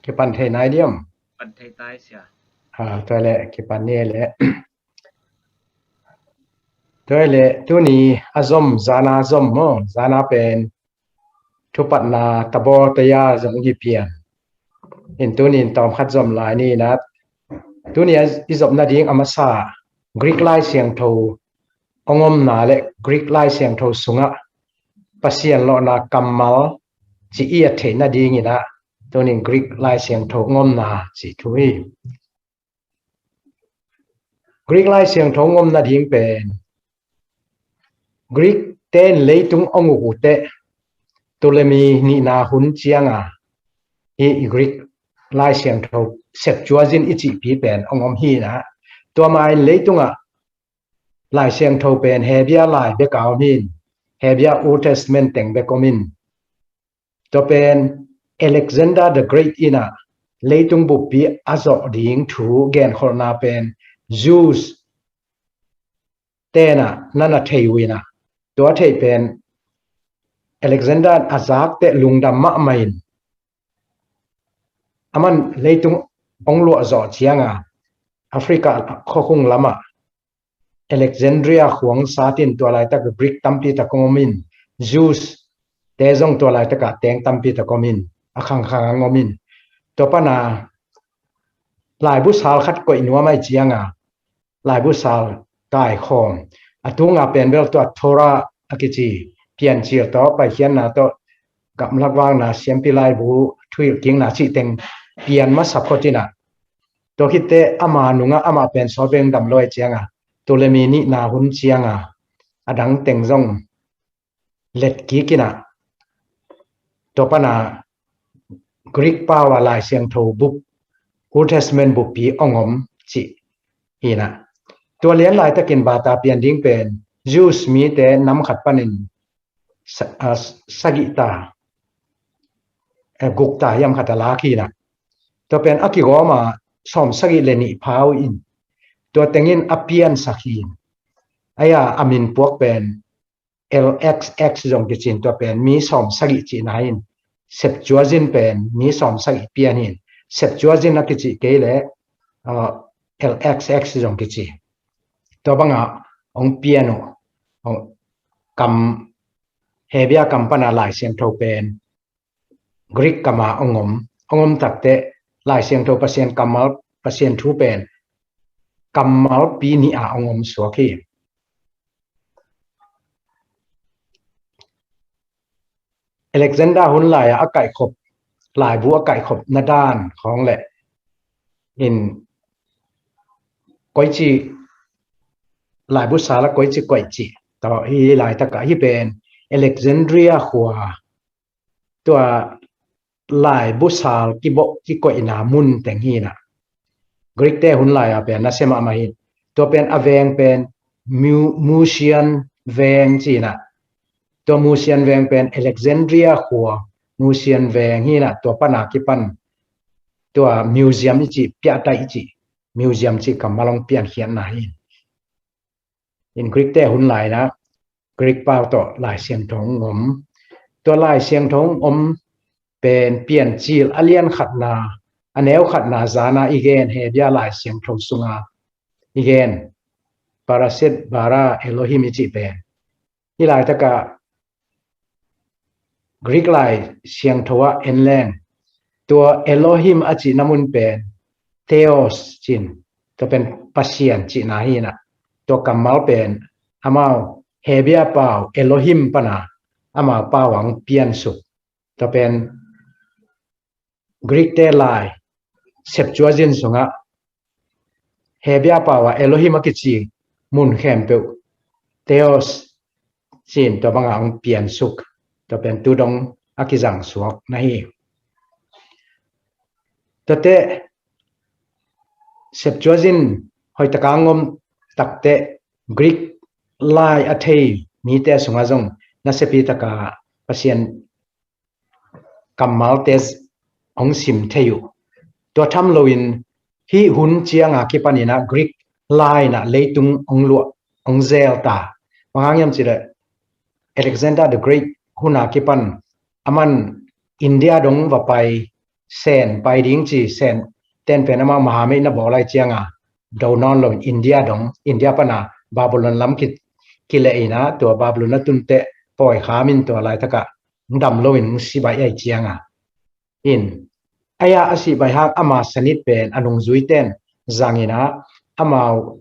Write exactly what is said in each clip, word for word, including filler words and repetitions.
Kipan thei nai diam? Pan thei tai sia. Ha, tua le kipan ni le. Tua le tuni a zom, zana zom mo, zana pen thupatna Tabor Tayar zong i pian. In tuni in tawm khat zom lai ni na. Tuni a i zopna ding a masa Greek Lai Siangtho hong omna le Greek Lai Siangtho sungah Pasian lawhna kammal ci i a theihna dingin ah tuni in Greek Lai Siangtho hong omna ci thu hi. Greek Lai Siangtho hong omna ding pen Greek ten leitung hong uk uh teh Ptolemy nihna hun cianga hi Greek Lai Siangtho Septuagint i cihpi pen hong om hi na. Tua ma in leitungah Lai Siangtho pen Hebia lai bek a om hin, Hebia Old Testament teng bek om in. Tua pen Alexander the Great in ah leitung buppi a zawh ding thu genkholhna pen Jews tenah na na thei uh in ah, tua thei pen Alexander a zak teh lungdam mahmah in, aman leitung hong luah zawh cianga Africa khuakhung lamah Alexandria khuang satin tua laitak Greek tampi tak hong om in, Jews te zong tua laitakah teng tampi tak om in, a khangkhang hong om in. Tua pana laibu sal khat koih nuam ai cianga laibu sal kaikhawm, a tunga pen bel tua Torah a kici Piancil tawh Paikhiatna tawh Gamlak Vakna, Siampi Laibu, Thuhilhkikna cih teng pian masa phot in ah, tua khitteh ama nungah amah pen sawtveng dam lo ai cianga Ptolemy nihna hun cianga a dang teng zong let kik in ah, tua pana Greek pau a Lai Siangtho bup, Old Testament buppi hong om cih hi na. Tua lian laitakin bata pian ding pen Jews mite nam khat panin sa-, a, sagih ta, eh, guk ta hiam khat a lak hi na. Tua pen a kigawma sawm sagih le nih pha uh in, tua tengin a piansak hi in. Aia a min puak pen L X X zong kicin, tua pen mi sawm sagih cihna in, Septuagint pen mi sawm sagih pian in, Septuagint a kicih kei le, uh, L X X zong kici. Tua banga hong pian uh, hong kam, Hebia kam pana Lai Siangtho pen Greek kama hong om, hong om takteh Lai Siangtho Pasian kammal, Pasian thu pen kammalpi nih a hong om suak hi. Alexander hun lai-a a kaihkhop, laibu a kaihkhop na dan khawng le in koici laibu sala koici koici tawh hi laitakah hi pen Alexandria khua tua laibu sal kibawh kikoihna mun teng hi na. Greek te hun lai-a pen na sem mahmah hi. Tua pen a veng pen Mu-, Musian veng ci na. Tua Musian veng pen Alexandria khua Musian veng hi na, tua pana kipan tua museum i ci, piahtaih i ci, museum ci kammal hong piankhiatna hi. In Greek te hun lai na Greek pau tawh Lai Siangtho hong om. Tua Lai Siangtho hong om pen Piancil a lian khatna, a neu khatna zana i gen Hebia Lai Siangtho sunga i gen Barashet Bara Elohim i cih pen. Hi laitakah Greek Lai Siangtho ah en leng tua Elohim a cihna mun pen Theos cin, tua pen Pasian cihna hi na. Tua kammal pen amau Hebia pau Elohim pana amau pau ah hong piansuk. Tua pen Greek te lai Septuagint sungah Hebia pau ah Elohim a kici mun khempeuh Theos cin, tua banga hong piansuk, tua pen tu dong a kizang suak na hi. Tuate Septuagint hoihtaka hong om takteh Greek lai a thei mite sungah zong nasepi taka Pasian kammalte hong sim thei uh. Tua tham loin hih hun cianga kipanin ah Greek lai in ah leitung hong luah, hong zel ta. Bang hang hiam cih leh Alexander the Great huna kipan aman India dong va pai, Sen pai ding ci, Sen ten pen amau mahamei na bawl lai cianga do nawn lo in India dong, India pana Babylon lam ki, kileh ina, tua Babylon a tunte pawi khamin tua laitaka dam lo in sibai ai cianga in, aya a sibai hak ama sanit pen a nungzui ten zangina, amau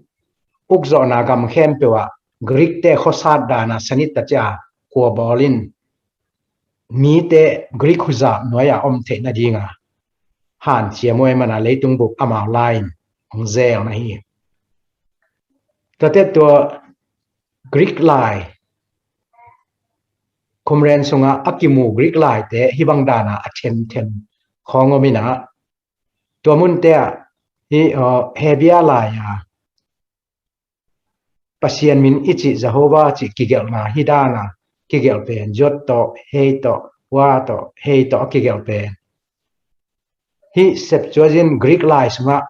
ukzawhna gam khempeuh ah Greek te khosat dana sanit ta cia kua bawlin mite Greek huzap nuai a om theihna dinga han ciamuai mana leitung buk amau lain hong zel na hi. Tuate tua Greek lai khumren sunga a kimu Greek laite hibang dana a themthem khawng om ina, tua munte ah hi, uh, Hebia lai a Pasian min i cih Jehovah cih kigelhna hi dana kigelh pen, Jot tawh, Hei tawh, Wa tawh, Hei tawh a kigelh pen hi Septuagint Greek lai sungah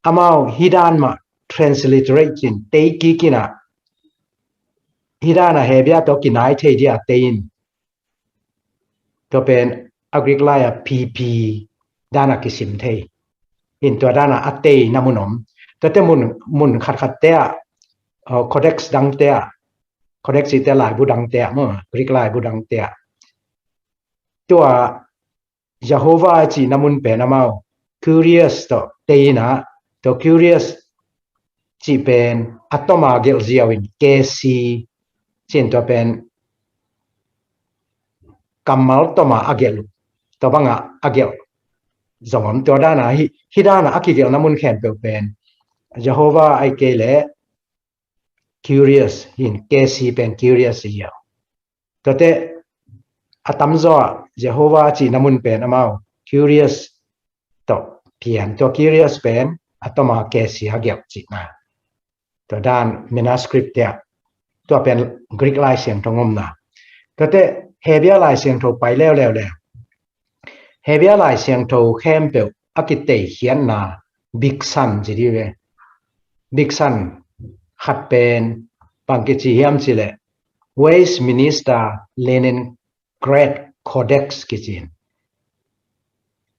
amau hi dan mah transliterate cin tei kikina hi dana Hebia tawh kinai thei dia tei in, tua pen a Greek lai a P P dana kisim thei in, tua dana a tei na mun om. Tuate mun, mun khatkhatte ah, uh, codex dangte ah, codex cite laibu dangte ah maw, Greek laibu dangte ah tua Jehovah a cihna mun pen amau Kyrios tawh tei ina, tua Kyrios cih pen a toma gelh ziau in K C cin, tua pen kammal toma a gelh, tua banga a gelh zong om. Tua dana hi, hi dana a kigelhna mun khempeuh pen Jehovah ai kei le Kyrios in, K C pen Kyrios hi a. Tuate a tamzaw ah Jehovah a cihna mun pen amau Kyrios tawh pian, tua Kyrios pen a toma K C a gelh cihna. Tua dan manuscript te ah tua pen Greek lai siangtho omna. Tuate Hebia lai siangtho pai leuleu le Hebia lai siangtho khempeuh a kiteikhiatna biksan ci di ve. Biksan khat pen bang kici hiam cileh Westminster Leningrad Codex kicin.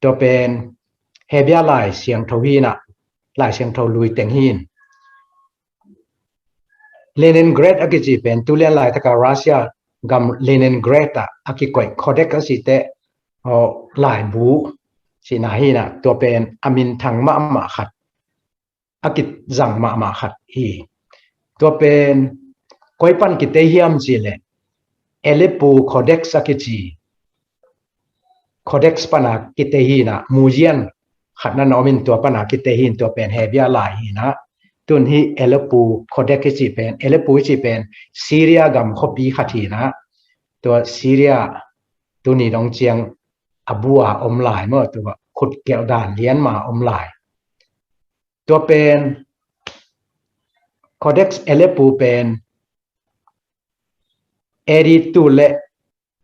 Tua pen Hebia lai siangtho hina, lai siangtho lui teng hin. Leningrad a kici pen tulian laitaka Russia gam Leningrad ah a kikoih codex a cite, aw, laibu cihna hina, tua pen a minthang mahmah khat, a kizang mahmah khat hi. Tua pen koi pan kitei hiam cileh Aleppo Codex a kici codex pana kitei hina, museum khat na na omin tua pana kitei hin, tua pen Hebia lai hina. Tun hi Aleppo Codex i cih pen, Aleppo i cih pen Syria gam khuapi khat hina. Tua Syria tuni dong ciang a bua om lai maw, tua khutkelh dan lian ma om lai. Tua pen Codex Aleppo pen A D tul le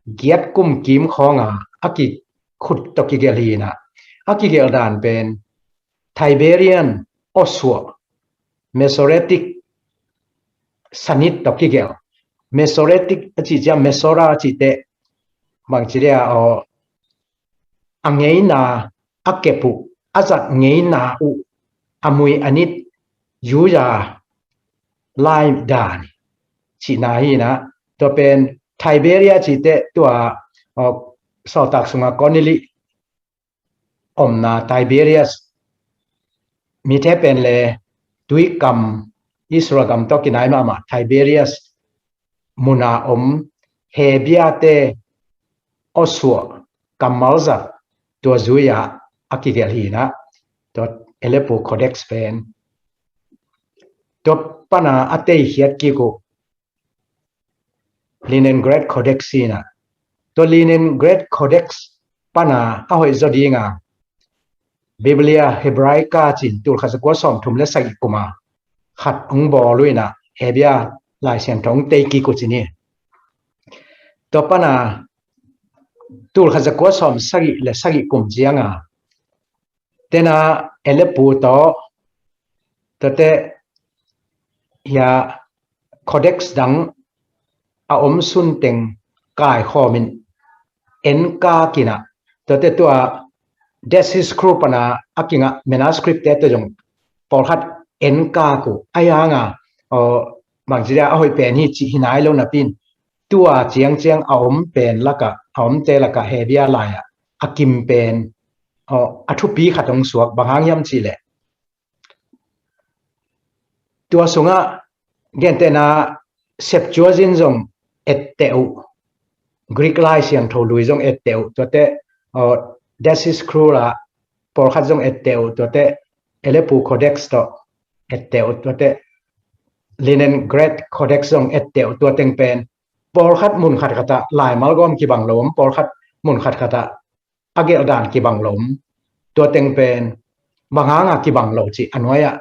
giat kum kim khawnga a kikhut tawh kigelh hina. A kigelh dan pen Tiberian awsuah Masoretic sanit tawh kigelh. Masoretic a cih ciang Masora a cih teh bangci dia aw, a ngeina a kep uh, a zat ngeina uh, a mui a nit Judah lai dan cihna hina. Tua pen Tiberia cih teh tua, aw, sawltak sunga Corneli omna Tiberias, mite pen le tuikam Israel gam tawh kinai mahmah Tiberias muna om Hebia te awsuah kammal zat tua zui-ah a kigelh hina, tua Aleppo Codex pen. Tua pana a teikhiat kik uh Leningrad Codex hina. Tua Leningrad Codex pana a hoih zaw dinga Biblia Hebraica cin tulkhat zakua sawmthum le sagih kuma khat hong bawl uh hina, Hebia Lai Siangtho hong tei kik uh cin hi. Tua pana tulkhat zakua sawmsagih le sagih kum cianga tena Aleppo tawh, tuate hia codex dang a om sunteng kaikhawmin en kak hina, tuate tua Dead Sea Scroll pana a kingah manuscript te tawh zong pawlkhat en kak uh a, ahi hanga, aw, bangci dia a hoih pen hi cih hi nai lo napi in, tua ciangciang a om pen lakah, a omte lakah Hebia lai-ah a kim pen, aw, a thupi khat hong suak, bang hang hiam cih leh tua sungah gentehna Septuagint zong etteh uh, Greek Lai Siangtho Lui zong etteh uh, tuate, aw, Dead Sea Scroll ah pawlkhat zong etteh uh, tuate Aleppo Codex tawh etteh uh, tuate Leningrad Codex zong etteh uh, tua teng pen pawlkhat mun khat khatah laimal gawm kibang lo om, pawlkhat mun khat khatah a gelh dan kibang lo om, tua teng pen bang hanga kibang lo cih a nuai-ah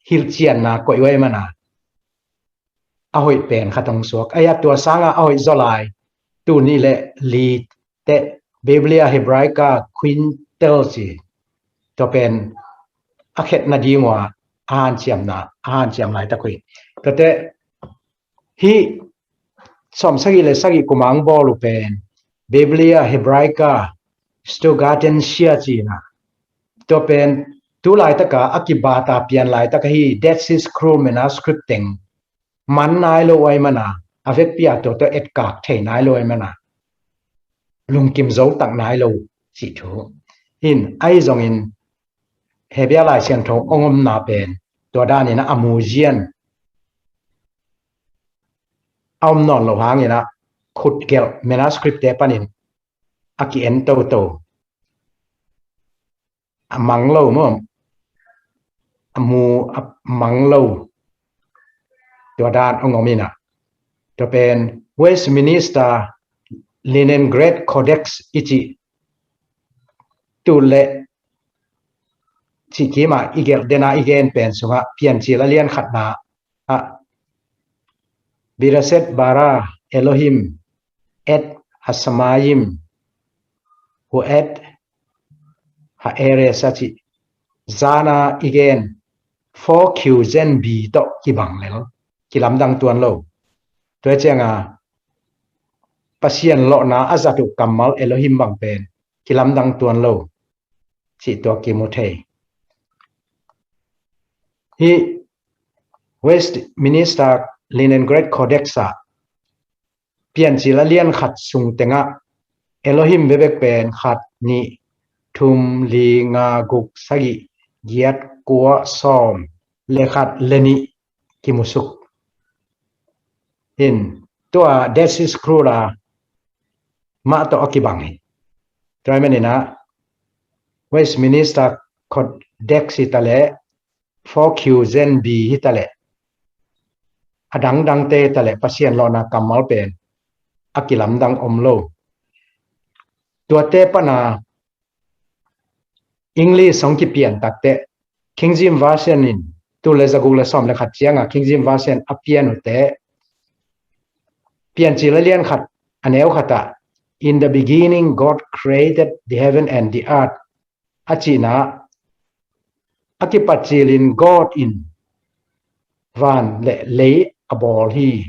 hilhcianna koih uh ahih mana a hoih pen khat hong suak. Ahi a, tua sanga a hoih zaw lai, tul nih le li teh Biblia Hebraica Quintal ci, tua pen a khetna ding uh a hanciamna, a hanciam laitak uh hi. Tuate hih sawm sagih le sagih kum a hong bawl uh pen Biblia Hebraica Sturgardensia ci-in a, tua pen tu laitaka a kibata pian laitaka hih Dead Sea Scroll manuscript teng man nai lo uh ahih mana, a vekpi-a tua tawh etkak thei nai lo uh ahih mana, lungkim zo tak nai lo cih thu. Hi in, ahi zongin Hebia Lai Siangtho hong omna pen tua danin a museum a om nawn lo hangin a, khutgelh manuscript te panin a ki-en toto, a mang lo maw, a mu a mang lo, tua dan hong om in a, tua pen Westminster Leningrad Codex i cih, tul le cih kimah i gelh dena i gen pen sungah Piancil a lian khatna ah Bereshit bara Elohim et hashamayim huet ha'aretz a cih zana i gen four Q Z B tawh kibang lel, kilamdang tuan lo. Tua cianga Pasian lawhna a zat uh kammal Elohim bang pen kilamdang tuan lo cih tua kimu thei. Hih Westminster Leningrad Codex ah Piancil a lian khat sung tengah Elohim bekbek pen khat, nih, thum, li, nga, guk, sagih, giat, kua, sawm le khat le nih kimusuk. Hi in, tua Dead Sea Scroll a mah tawh a kibang hi. Tua ahih manin a Westminster Codex hi ta leh, four Q Z B hi ta leh, a dangdangte hi ta leh Pasian lawhna kammal pen a kilamdang om lo. Tuate pana English hong kipian takteh King James Version in, tul le zaguk le sawm le khat cianga King James Version a pian uh teh, Piancil a lian khat a neu khatah, "In the beginning God created the heaven and the earth," a cihna, a kipat cilin God in van le lei a bawl hi.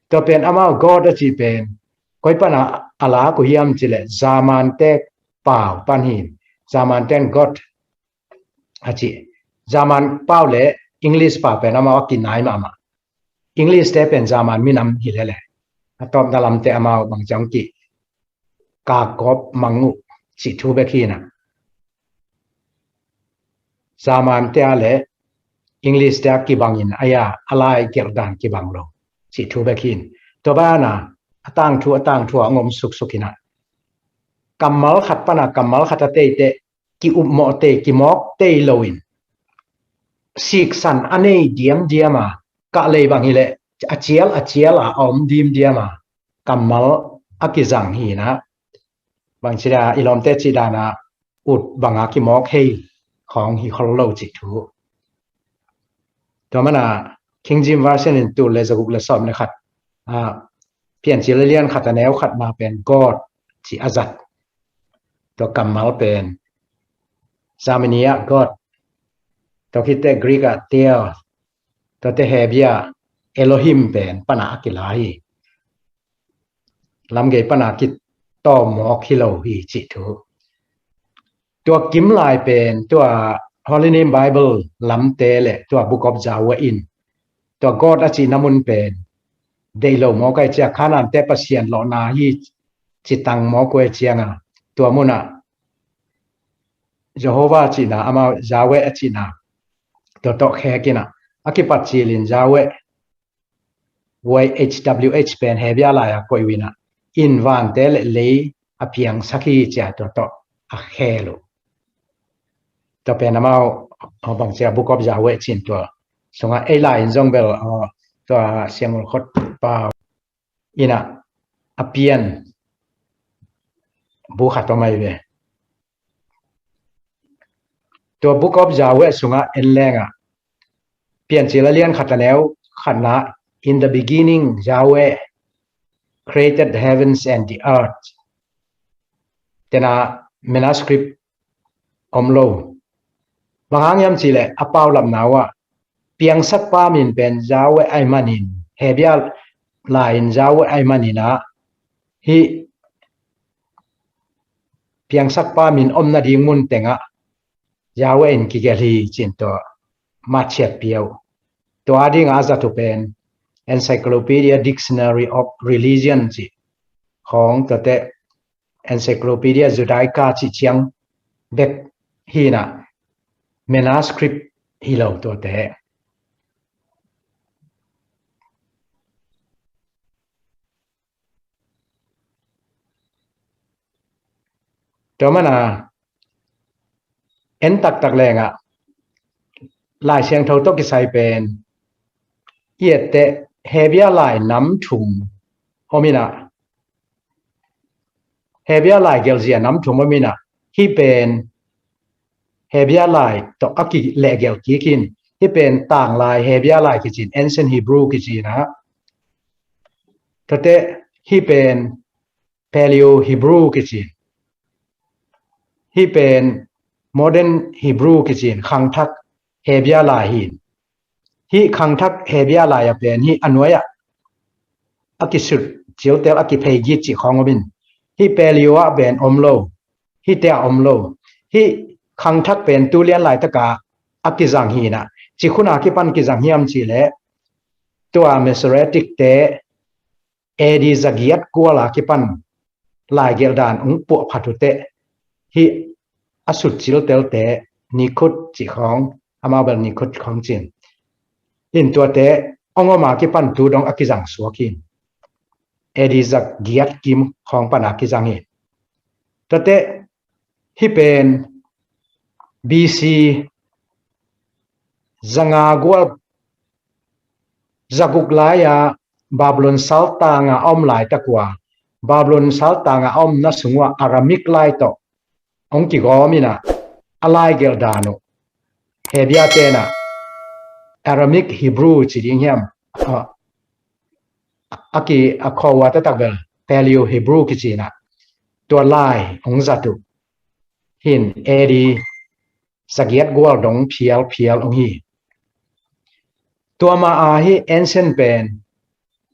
Tua pen amau God a cih pen koi pana a lak uh hiam cih leh German te pau pan hi. German ten God a cih. German pau le English pau pen amau a kinai mahmah. English te pen German minam hi lele, a tawpna lamte amau bang ciang kikak gawp mang uh cih thu bek hi in a, German te a le English te a kibangin a, a lai gelh dan kibang lo cih thu bek hi in. Tua bana a tangthu, a tangthu a hong om suksuk hi in a, kammal khat pana kammal khat a teiteh ki-upmawh tei, kimawk tei loin siksan a nei diamdiam a, kah lei bang hi leh a cial a cial a, a om dimdiam a, kammal a kizang hi in a, bangci dia i lawmte cih dana ut banga kimawk hei khawng hi khol lo cih thu. Tua mana King James Version in tul le zaguk le sawm le khat, a, Piancil a lian khat a neu khatna pen God cih a zat. Tua kammal pen Germany ah God, tua khit teh Greek ah Theo, tua teh Hebia Elohim pen pana a kila hi. Lamgei pana kitawm mawk hi lo hi cih thu. Tua kim lai pen tua Holy Name Bible lamte le tua Book of Yahweh in tua God a cihna mun pen deih lo mawk ai cia, Khanante Pasian lawhna hi citang mawk ai cianga tua muna Jehovah a cihna, amau Yahweh a cihna tua tawh khekinah a kipat cilin Yahweh Y H W H pen Hebia lai-a koih uh inah in vante le lei a piangsak hi cia tua tawh a khel uh. Tua pen amau bang cia Book of Yahweh cin tua sungah ei lai in zong bel tua siangul khot pau inah a pian bu khat om ai ve. Tua Book of Yahweh sungah en lengah Piancil a lian khat a neu khatna, "In the beginning Yahweh created the heavens and the earth." Tena manuscript om lo. Bang hang hiam cileh a paulapna uh ah piangsakpa min pen Yahweh ai manin, Hebia lai-in Yahweh ai maninah hih piangsakpa min om nading mun tengah Yahweh in kigelh hi cin tua matchiat pia uh. Tua dingah a zat uh pen Encyclopedia Dictionary of Religion cih khawng tuate Encyclopedia Judaica cih ciang bek hinah manuscript hi lo tuate. Tua mana en taktak lengah Lai Siangtho tawh kisai pen i etteh Hebia lai nam thum om inah, Hebia lai gelhzia nam thum om inah hih pen Hebia lai tawh a kilehgelh kik in, hih pen tanglai Hebia lai kicin, Ancient Hebrew kicinah, tuate hih pen Paleo Hebrew kicin, hih pen Modern Hebrew kicin, khangthak Hebia lai hin. Hih khangthak Hebia lai a pen hih a nuai-ah a kisut ciltel a kiphei git cih khawng om in, hih Paleo ah pen om lo, hihte ah om lo. Hih khangthak pen tulian laitaka a kizang hinah, cikhuna kipan kizang hiam cileh tua Masoretic te A D zagiat kuala kipan laigelh dan ung puahphat uh teh hih a sut ciltelte Nikhut cih khawng, amau bel Nikhut khawng cin, in tuate ong oma kipan tu dong a kizang suak hin. A D zagiat kim khawng pana kizang hin. Tuate hih pen B C zanga gual zaguk lai-a Babylon saltanga a om laitak uh a, Babylon saltanga a omna sung uh a Aramaic lai tawh hong kigawm inah a laigelh dan uh Hebia tenah Aramaic Hebrew ci ding hiam, a, a ki a khawua taktak bel Paleo Hebrew kicinah tua lai hong zat uh hin A D zagiat gual dong phialphial hong hi. Tua ma a hih Ancient pen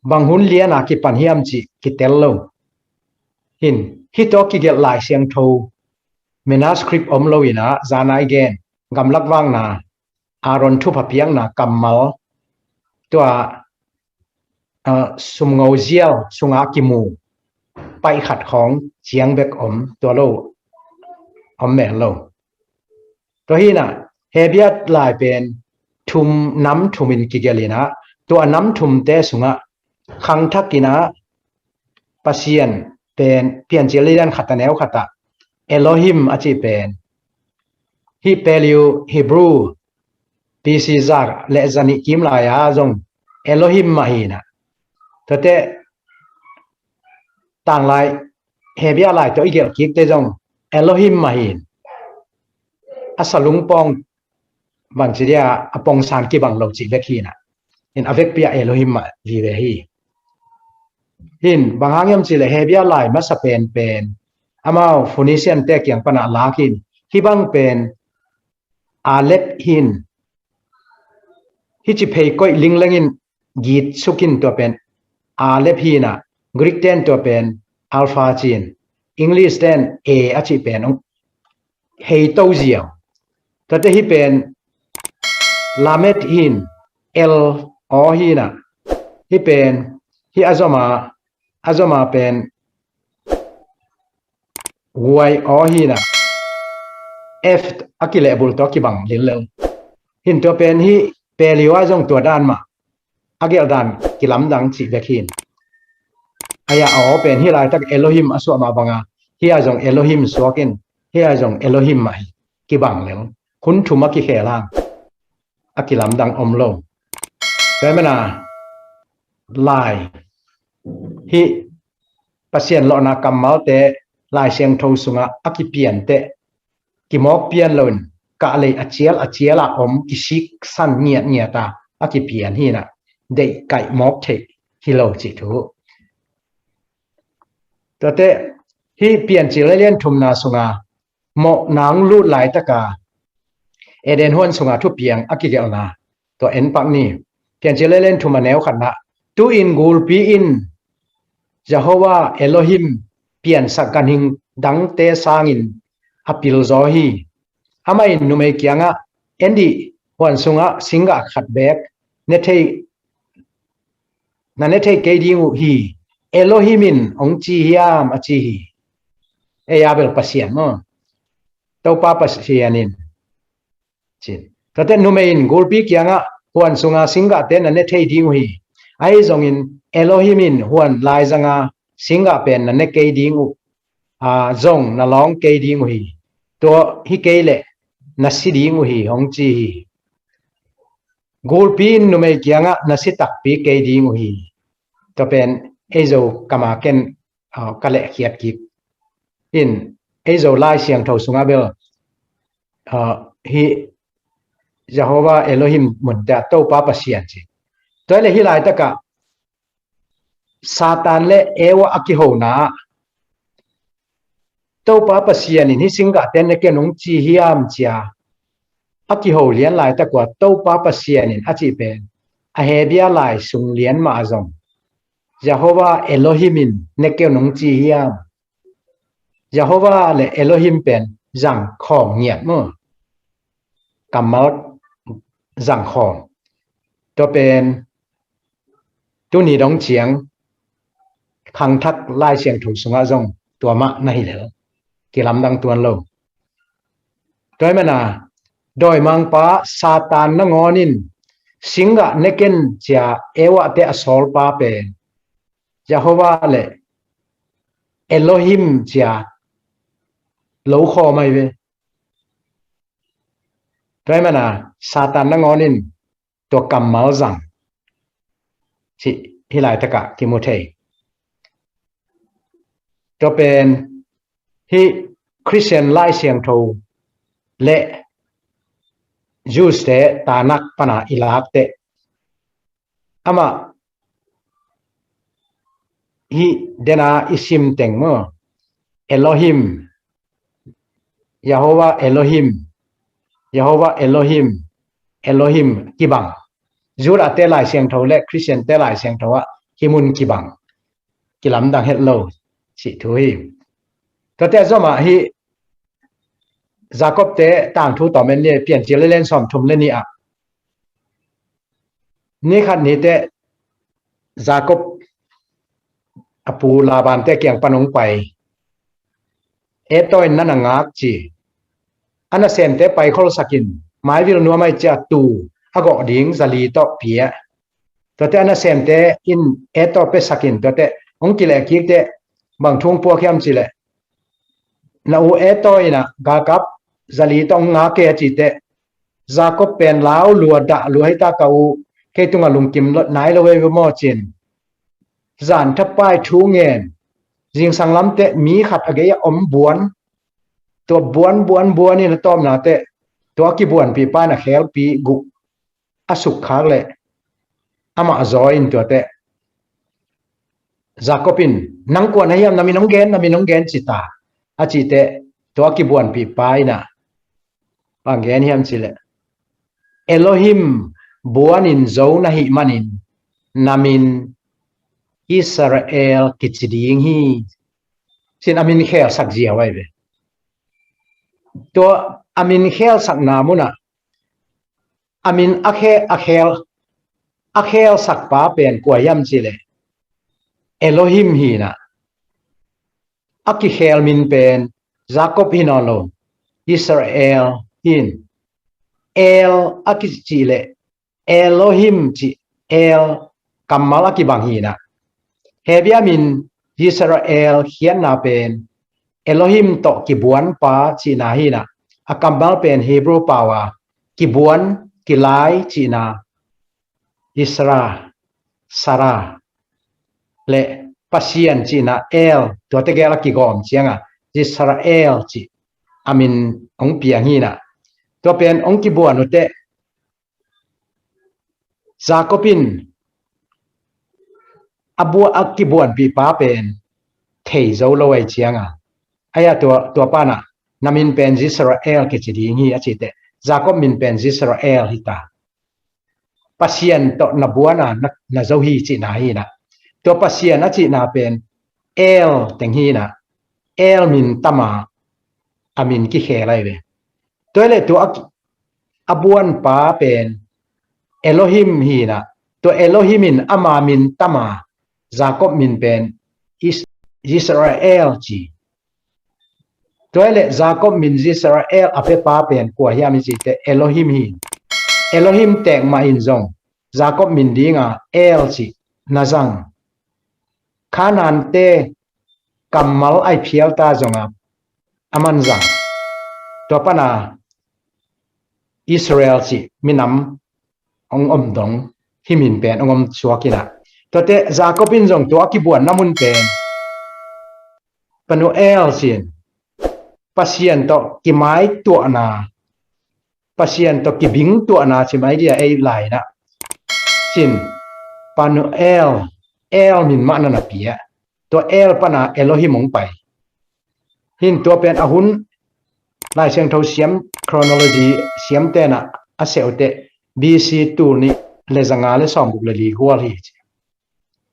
bang hun liana kipan hiam cih kitel lo. Hin hih tawh kigelh Lai Siangtho manuscript om lo inah, zana i gen gamlak vakna Aaron thupha piakna kammal tua sumngo zial sunga kimu paih khat khawng ciang bek om, tua lo om mel lo. Tua hinah Hebia lai pen thum, nam thumin kigelh inah, tua nam thumte sungah khangthak inah Pasian pen Piancil lian khat a neu khatah Elohim a cih pen hih Paleo Hebrew B C za le zanih kim lai-a zong Elohim mah hinah. Tuate tanglai Hebia lai tawh i gelh kikte zong Elohim mah hin. A salung pawng bang ci dia a pawngsan kibang lo cih bek hinah. In a vekpi a Elohim mah vive hi. Hin bang hang hiam cileh Hebia lai masa penpen amau Phoenician te kiang pana lak hin, hih bang pen Aleph hin. Hih ci phei koih linglengin git sukin tua pen Aleph hinah, Greek ten tua pen Alpha cin, English ten A a cih pen ong hei to ziau. Tuate hih pen Lamed hi in, L aw hi in ah, hih pen, hih a zom a, a zom a pen Y aw hi in ah, F a kilehbulh tawh kibang lillel. Hi in tua pen hih Paleo ah zong tua dan mah a gelh dan kilamdang cih bek hi in. Ahi a aw pen hih laitak Elohim a suah mah bang a, hih a zong Elohim suak in, hih a zong Elohim mah hi, kibang lel. Hun thum a kikhel hang a kilamdang om lo. Tua ahih manin a lai, hih Pasian lawhna kammalte Lai Siangtho sungah a kipian teh kimawk pian loin, kahlei a cial a cial a om, kisiksan ngiatngiat a a kipian hi in ah, deihkaih mawk theih hi lo cih thu. Tuate hih Piancil alian thumna sunga mawhna hong lut laitaka Eden huan sunga thupiang a kigelhna tua en pak ni. Piancil alian thum a neu khatna, tu-in gulpi in Jehovah Elohim piansak ganhing dangte sangin a pilzaw hi. Amah in numei kiangah, en dih, huan sungah singgah khat beek ne thei, na ne thei kei ding uh hi, Elohim in hong ci hiam, a ci hi. Ei a bel Pasian maw? Topa Pasian in cin. Tuate numei in gulpi kiangah, huan sunga singgahte na ne thei ding uh hi. Ahi zongin Elohim in huan laizanga singgah pen na ne kei ding uh, a, zong na lawng kei ding uh hi. Tua hi kei leh na si ding uh hi, hong ci hi. Gulpi in numei kiangah na si takpi kei ding uh hi. Tua pen ei Zo kama ken, a, ka lehkhiat kik in, ei Zo Lai Siangtho sungah bel, a, hih Jehovah Elohim munte ah Topa Pasian ci. Tua hileh hih laitakah Satan le Eva a kihona ah Topa Pasian in hih singgahte ne ken hong ci hiam cia a kiho lian laitak uh a Topa Pasian in a cih pen a Hebia lai sung lian mah a zong Jehovah Elohim in ne ken hong ci hiam? Jehovah le Elohim pen zangkhawm ngiat maw? Kammal zangkhawm. Tua pen tuni dong ciang khangthak Lai Siangtho sungah zong tua mah na hi lel. Kilamdang tuan lo. Tua ahih manin a dawimangpa Satan nangawn in singgah ne ken cia Eva te a sawlpa pen Jehovah le Elohim cia lo khawm ahi ve. Tua ahih manin a Satan nangawn in tua kammal zang cih hih laitakah kimu thei. Tua pen hih Khristian Lai Siangtho le Jews te Tanakh pana i lak teh amah hih dena i sim teng maw, Elohim, Jehovah Elohim, Jehovah Elohim, Elohim kibang. Judah te Lai Siangtho le Khristian te Lai Siangtho ah hih mun kibang, kilamdang het lo cih thu hi. Tuate a zom ah hih Jacob te tangthu tawm en ni, Piancil alian sawmthum le nih ah ni khat ni teh Jacob a pu Laban te kiang pan hong pai. Esau in na na ngak ci. A nasemte pai kholsak in, maivil nuam ahih ciang tuu a gawh ding zali tawh pia. Tuate a nasemte in Esau pia sak in, tuate hong kileh kik teh bang thu hong puak hiam cih leh, na u Esau in ah galkap zali tawh hong ngak e a cih teh, Jacob pen lau lua dah lua hi ta ka u, kei tungah lungkim nai lo ve maw ci-in zan thapai thu ngen, zingsang lam teh mi khat a gei ah om buan, tua buan buan buan in a tawpna teh tua a kibuanpihpa in a khelpi guh a sukkhak leh amah a zaw in tuate Jacob in, nang kua na hiam, na min hong gen, na min hong gen ci ta, a cih teh tua a kibuanpihpa in ah bang gen hiam cih leh, Elohim buan in zo na hih manin na min Israel kici ding hi, ci-in a min khelsak ziau ahi ve. Tua a min khelsakna munah a min a khe-, a khel, a khelsakpa pen kua hiam cih leh Elohim hi-in ah, a kikhel min pen Jacob hi nawn lo, Israel hi-in, El a kicih leh Elohim cih El kammal a kibang hi-in ah, Hebru min Israel khiatna pen Elohim tawh kibuanpa cihna hi-in ah, a kammal pen Hebru pau-a kibuan, kilai cihna, Isra, Sara, le Pasian cihna El, tuate gel a kigawm ciangah Israel cih a min hong piang hi-in ah, tua pen hong kibuan uh teh Jacob in a bua-, a kibuanpihpa pen thei zo lo ahih ciangah, ahi a, tua, tua pan ah na min pen Israel kici ding hi a cih teh, Jacob min pen Israel hi ta. Pasian tawh na buan a, na, na zo hi cihna hi-in ah, tua Pasian a cihna pen El teng hi-in ah, El min tam a, a min kikhel ahi ve. Tua hi leh tua a, a buanpa pen Elohim hi-in ah, tua Elohim in ama min tam a, Jacob min pen Is-, Israel ci. Tua hi leh Jacob min Israel a piapa pen kua hiam i cih teh Elohim hi. Elohim teek mah in zong Jacob min dingah El cih na zang. Kanaante kammal a i phial ta zongah a man zang. Tua pan ah Israel cih minam hong om dong, hih min pen hong om suak in ah. Tuate Jacob in zong tua a kibuanna mun pen Penuel ci-in, Pasian tawh kimaituahna, Pasian tawh kibingtuahna ci mai dia ei lai-in ah. Cin, Penuel, El min mah na na pia. Tua El pan ah Elohim hong pai. Hi-in tua pen a hun Lai Siangtho siam, chronology siamte'n ah a seh uh teh B C tul nih le zanga le sawmguk le li gual hi ci.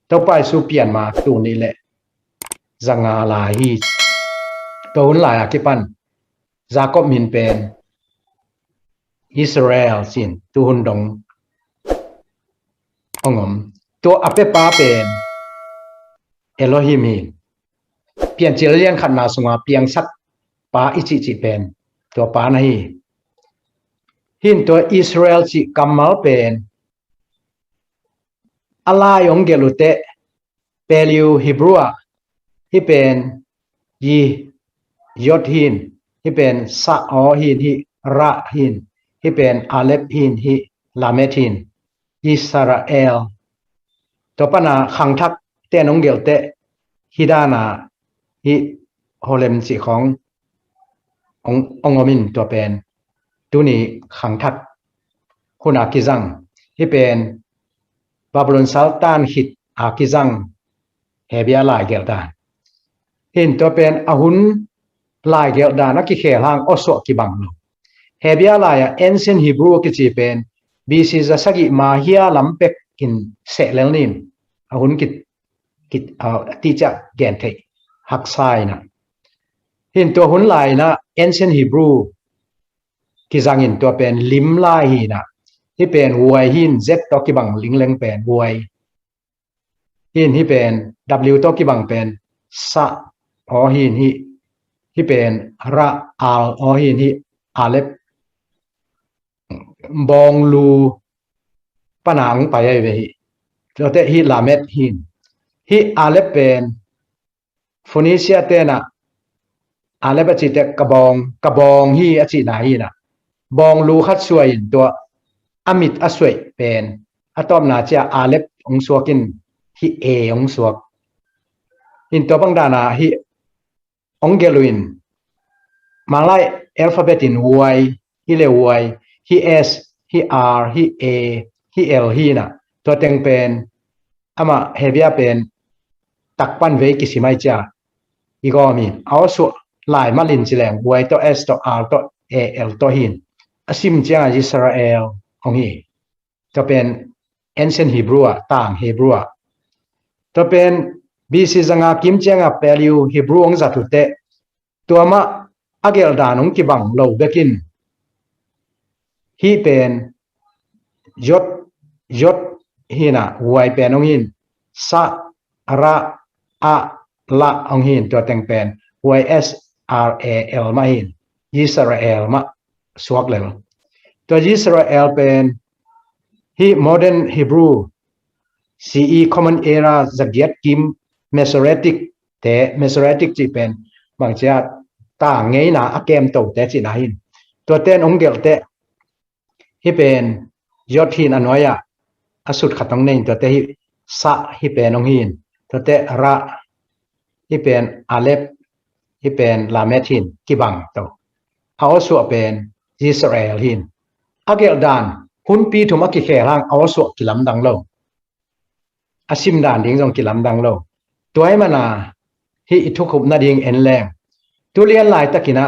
Topa Jesu pian ma tul nih le zanga lai hi. Tua hun lai a kipan Jacob min pen Israel ci-in tu hun dong hong om. Tua a piapa pen Elohim hi. Piancil lian khatna sunga piangsak pa i cihcih pen tua pa na hi. Hi-in tua Israel cih kammal pen a lai hong gelh uh teh Paleo Hebrew ah hih pen Yi, Yod hi-in, hih pen Sa aw hi-in, hih Ra hi-in, hih pen Aleph hi-in, hih Lamed hi-in, Israel. Tua pan ah khangthakte'n hong gelh teh hih dan ah hih Holem cih khawng hong, hong om in tua pen tuni khangthak hun a kizang, hih pen Babylon saltan khit a kizang Hebru lai gelhdan. Hi-in tua pen a hun lai gelhdan a kikhel hang aw suah kibang lo. Hebru lai ah Ancient Hebrew a kici pen B C za sagih ma hia lam pek in seh lel ni. A hun kit, kit, a, ticah gen theih haksa in ah. Hi-in tua hun lai-in ah Ancient Hebrew kizang in tua pen lim lai hi-in ah. Hih pen Y hi-in, Z tawh kibang lingleng pen Y hi-in, hih pen W tawh kibang pen Sa aw hi-in, hih, hih pen Ra, Al aw hi-in, hih Aleph, bawng lu pan ah hong pai ahi ve hi. Tuate hih Lamed hi-in, hih Aleph pen Phoeniciate'n ah Aleph a cih teh ka bawng, ka bawng hi a cihna hi-in ah, bawng lu khat suai in tua a mit a suaih pen a tawpna ciang Aleph hong suak in, hih A hong suak. Hi-in tua bang dan ah hih hong gelh uh in, Manglai alphabet in Y, hih le Y, hih S, hih R, hih A, hih L hi-in ah, tua teng pen amah Hebru pen takpan vei kisim ahi ciang i gawm hi. Aw suah lai mal in ci leng Y tawh, S tawh, R tawh, A L tawh hi-in, a sim ciangah Israel hong hi. Tua pen Ancient Hebrew ah, tang Hebrew ah. Tua pen B C zanga kim ciangah Paleo Hebrew hong zat uh teh, tua mah a gelh dan hong kibang lo bekin, hih pen yod, yod hi in a, huai pen hong hi in, sa, ra, a, la hong hi in, tua teng pen huai S R A L mah hi in, Israel mah suak lel. Tua Israel pen hih modern Hebrew, C E Common Era, zagiat kim, Masoretic te, Masoretic cih pen bangci a, ta ngeina a kemtote cihna hi in. Tuate in hong gelhte, hih pen yod hi in, a nuai-ah a sut khat hong nei in, tuate hih sa hih pen hong hi in, tuate ra, hih pen alep, hih pen lamet hi in, kibang to. A awsuah pen Israel hi in. A gelh dan hunpi thum a kikhel hang a awsuah kilamdang lo. A sim dan ding zong kilamdang lo. Tua ahih manin hih i thukhupna ding en leng, tu lian laitakin a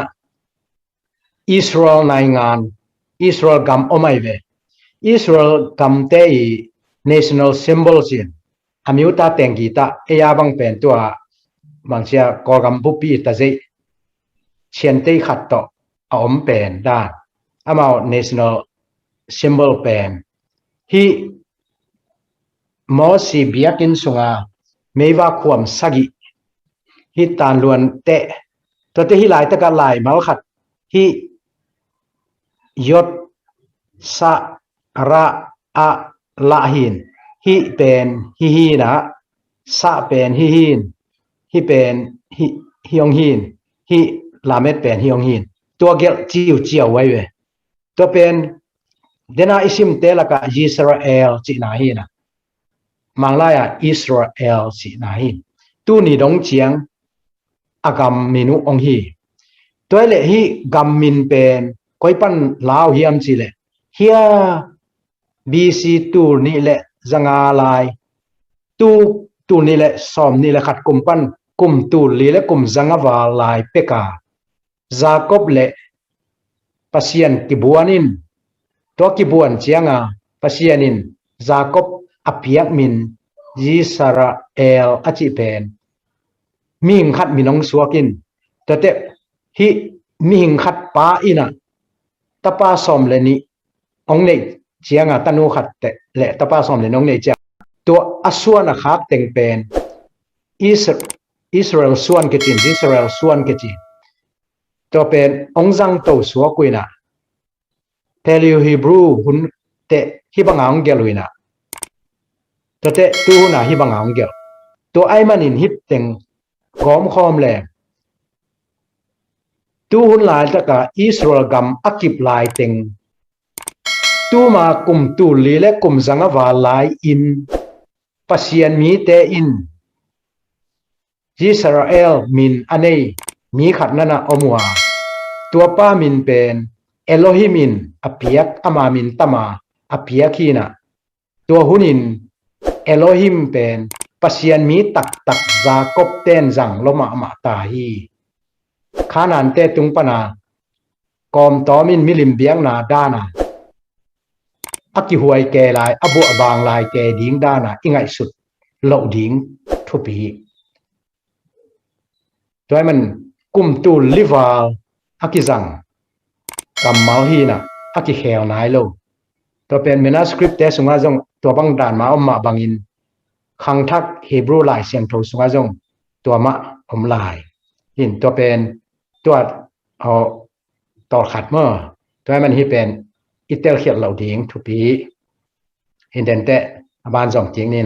Israel naingan, Israel gam om ahi ve. Israel gamte i national symbol ci in, a miuta tengkita, ei a bang pen tua bangci a Kawlgam buppi i tazeih ciantei khat tawh a om pen dan, amau national symbol pen hih Mosi biakinn sunga meivak khuam sagih, hih tanluante, tuate hih laitaka laimal khat, hih yod, sa, ra, a, la hi in, hih pen hih hi in a, sa pen hih hi in, hih pen hih, hih hong hi in, hih lamet pen hih hong hi in. Tua gelh ciuciau ahi ve. Tua pen dena i simte lakah Israel cihna hi in a, Manglai-ah Israel cihna hi in. Tuni dong ciang a gam min uh hong hi. Tua hi leh hih gam min pen koi pan lau hiam cih leh, hia B C tul nih le zanga lai, tu, tul nih le sawm nih le khat kum pan kum tul li le kum zanga val lai peka Jacob le Pasian kibuan in, tua kibuan cianga Pasian in Jacob a piak min Israel a cih pen mihing khat min hong suak in, tuate hih mihing khat pa in a tapa sawm le nih hong neih cianga, tanu khat teh le tapa sawm le nih hong neih cianga, tua a suan a khak teng pen Isra-, Israel suan kici in, Israel suan kici in. Tua pen hong zangto suak uh in a, Paleo Hebrew hun teh hih banga hong gelh uh in a, tuate tu hun a hih banga hong gelh. Tua ahih manin hih teng gawmkhawm leng, tu hun laitaka Israel gam a kip lai teng, tuma kum tul li le kum zanga val lai-in Pasian mite in Israel min a nei mi khat nana om uh a, tuapa min pen Elohim in a piak, ama min tama a piak hi in a, tua hunin Elohim pen Pasian mi taktak Jacob ten zang lo mahmah ta hi. Kanaan te tung pana kawmtawm in milim biakna dana a kihuai kei lai, a buahbang lai kei ding dana i ngaihsut loh ding thupi. Tua ahih man kum tul li val a kizang kammal hi in a, a kikhel nai lo. Tua pen manuscript te sungah zong tua bang dan mah om mah bangin, khangthak Hebrew Lai Siangtho sungah zong tua mah om lai. Hin tua pen tua, aw, tawlkhat maw. Tua ahih man hih pen i telkhialh loh ding thupi. Hin denteh a ban zong kik ni in a.